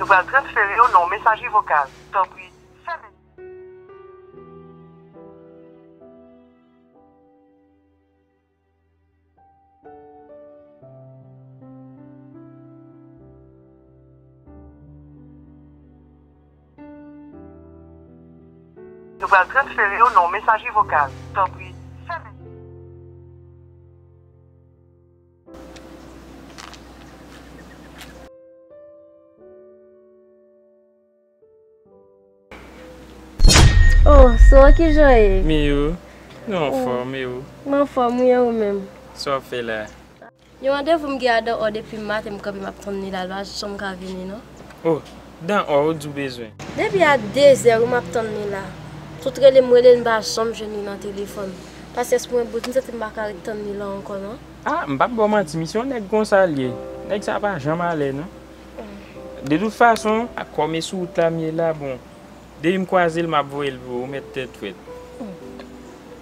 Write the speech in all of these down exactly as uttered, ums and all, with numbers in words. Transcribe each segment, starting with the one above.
Nou pral transfere w nan yon mesaje vokal. Tanpri, fèmen. Nou pral transfere w nan yon mesaje vokal. Tanpri, fèmen. Oh, so kijan ye? Miyou, nou anfòm, e ou? M anfòm, wi, e ou menm? Sa w ap fè la? Yon randevou m gen a Dan Ò depi maten m kanpe m ap tann li la, l pa janm ka vini non. Oh, Dan Ò, ou di w bezwen? Depi a dezè wi m ap tann li la. Tout rele m rele l m pa janm jwenn li nan telefòn. Pasyans mwen bout, m santi m pa ka ret tann li la ankò non. Ah, m p ap ba w manti, misye yon nèg konsa l ye. Nèg sa pa janm alè non. De tout fason, ak kòm e sou wout la m ye la, bon, depi m kwaze l, m ap voye l pou ou, ou mèt tèt frèt.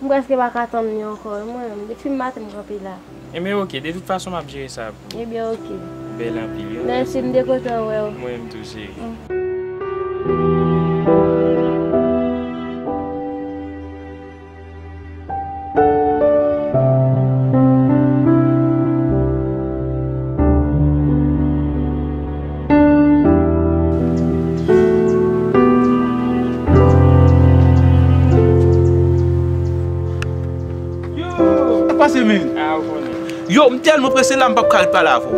M prèske pa ka tann li ankò, mwen menm. Depi maten m kanpe la. Enben, oke, de tout fason, m ap jere sa pou ou. Ebyen, oke. Bèl anpil, wi. Mèsi, m te kontan wè w. Mwen menm tou, cheri. Yo! Sa k pase, men? Ah, ou konnen. Yo, m tèlman prese la, m p ap ka ret pale avè w.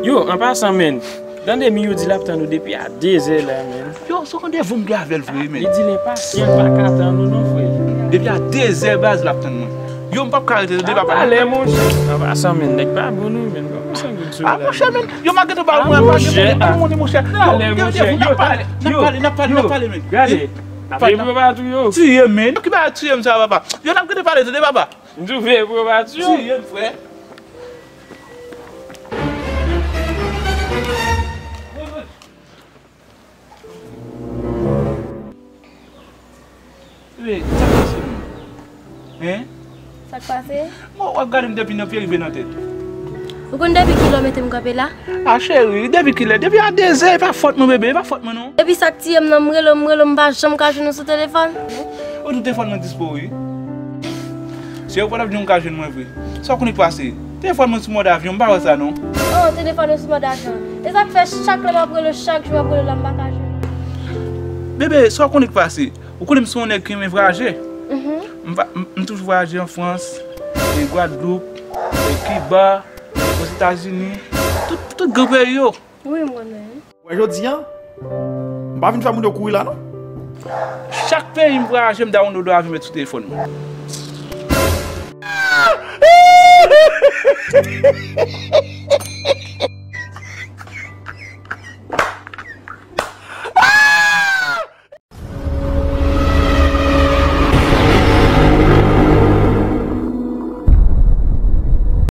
Yo, an pasan, men, tande Miyou di l ap tann ou depi a dezè la, men. Yo, se yon randevou m gen avè l vre, men. Li di l enpasyan, l pa ka tann ou non, frè. Depi a dezè, baz, l ap tann mwen. Yo, m p ap ka rete, tande, papa. Talè, monchè. An pasan, men, nèg pa bon, non, men. Kòman sa goud sou la? Ah, monchè, men. Yo, m a gentan ba ou mwen, pa gen moun, pa gen moun, monchè. Talè, monchè. Yo, n ap pale, n ap pale, n ap pale, n ap pale, men. Gade. Ap veye pou yo pa touye w. Tiye m, men. Ki bagay tiye m sa, papa? Yo, n ap gentan pale, tande, papa. M di w veye pou yo pa touye w. Tiye m, frè. Bebe, sa k pase menm? Hein? Sa k pase? Bon, w ap gade m depi nan pye rive nan tèt. Ou konn depi kilè w mete m kanpe la? Ah, cheri, depi kilè? Depi a dezè, e pa fòt mwen, bebe, e pa fòt mwen, non. Depi sa k tiye m nan, m rele w, m rele w, m pa janm ka jwenn ou sou telefòn. Ou di telefòn mwen dispo, wi. Se ou pa t ap di m ka jwenn mwen vre. Sa w konnen k pase? Telefòn mwen sou mòd avyon, m pa wè sa non. Oh, telefòn ou sou mòd avyon. E sa k fè chak lè m ap rele w, chak jou m ap rele w la, m pa ka jwenn ou? Bebe, sa w konnen k pase? Ou konnen m se yon nèg ki renmen vwayaje. Mhm. M va, m, m toujou vwayaje an Frans, e Gwadloup, e Kiba, Ozetazini, tout, tout gran peyi yo. Wi, m konnen. Wè jodi a, m pa vin fè moun yo kouri la non. Chak peyi m vwayaje, m download avyon met sou telefòn mwen.